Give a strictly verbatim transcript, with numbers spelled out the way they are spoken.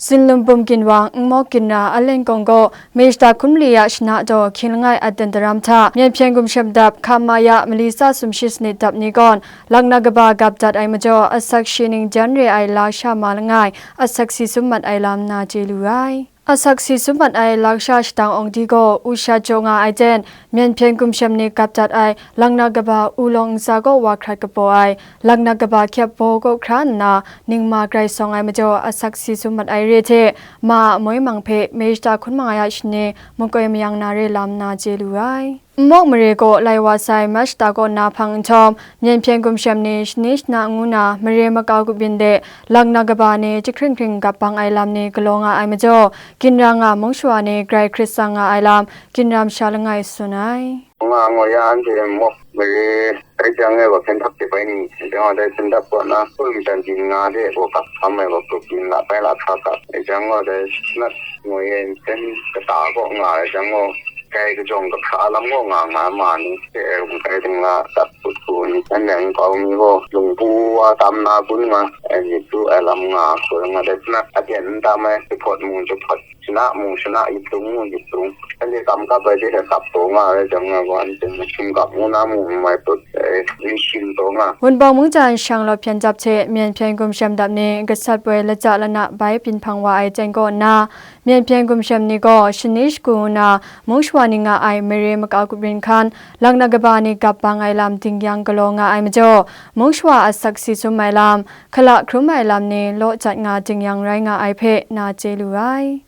Zinlum Bum Ginwang, Nmawk Ginra, Alen Kawng gaw May shata hkun mali a shana daw hkying langai a ten daram hta, Myen Hpyen Gumshem Dap, Khamaya, mali tsa sumshi sanit dap ni gawn, laknak kaba gap dat ai majaw, asak shi ning jan re ai lasha ma langai, asak si sum mat ai lam na chye lu ai. Asak si sum mat ai lasha shadang awng di gaw, u sha jaw nga ai jen, Myen Hpyen Gumshem ni gap dat ai, laknak kaba u lawng ntsa kaw wa hkrat kabaw ai, laknak kaba hkyep baw kaw hkra nna, ningma grai sawng ai majaw, asak si sum mat ai re hte, ma a moi mang hpe, May shata hkun mangai a shani, makoi mayang na re lam na chye lu ai. Nmawk mare kaw lai wa sai Mach shata kaw na hpang nhtawm, Myen Hpyen Gumshem ni shani shana ngu na mare makau kabyin de, laknak kaba ni jahkring hkring gap bang ai lam ni galaw nga ai majaw, ginra nga mung shawa ni grai hkrit tsang nga ai lam, ginra masha langai tsun ai. Nga ngoi ya anhte mawk mare, dai jang e gaw hpyen dap de bai ni, dai wa dai hpyen dap kaw na, koi majan byin nga de gaw gap hkam ai gaw, grup byin la bai la hkra gap, dai jang gaw dai nat ngoi e hpyen kata kaw nga ai jang gaw, dai kajawng kahkra lam gaw nga nga ma ni, hte e rum kai ding la, dat put hku ni, anhte nkau mi gaw, lungpu wa tam na kun nga, ai myit du ai lam nga, koi nga dai nat, a byen n tam ai, jahpawt mung jahpawt, shana mung shana, yip dung mung yip dung, anhte kam kap ai hte hte kap taw nga ai jang nga gaw, anhte mung shim kap ngu na mung n mai put, e, n shim taw nga. Wunpawng mungdan shanglawt hpyen dap hte Myen Hpyen Gumshem Dap ni gasat poi laja lana bai byin hpang wa ai jen kaw nna, Myen Hpyen Gumshem ni gaw shani shagu nna mung shawa ni nga ai mare makau kabyin hkan, laknak kaba ni gap bang ai lam dingyang galaw nga ai majaw, mung shawa asak si sum ai lam, hkala hkrum ai lam ni law jat nga dingyang rai nga ai hpe na chye lu ai.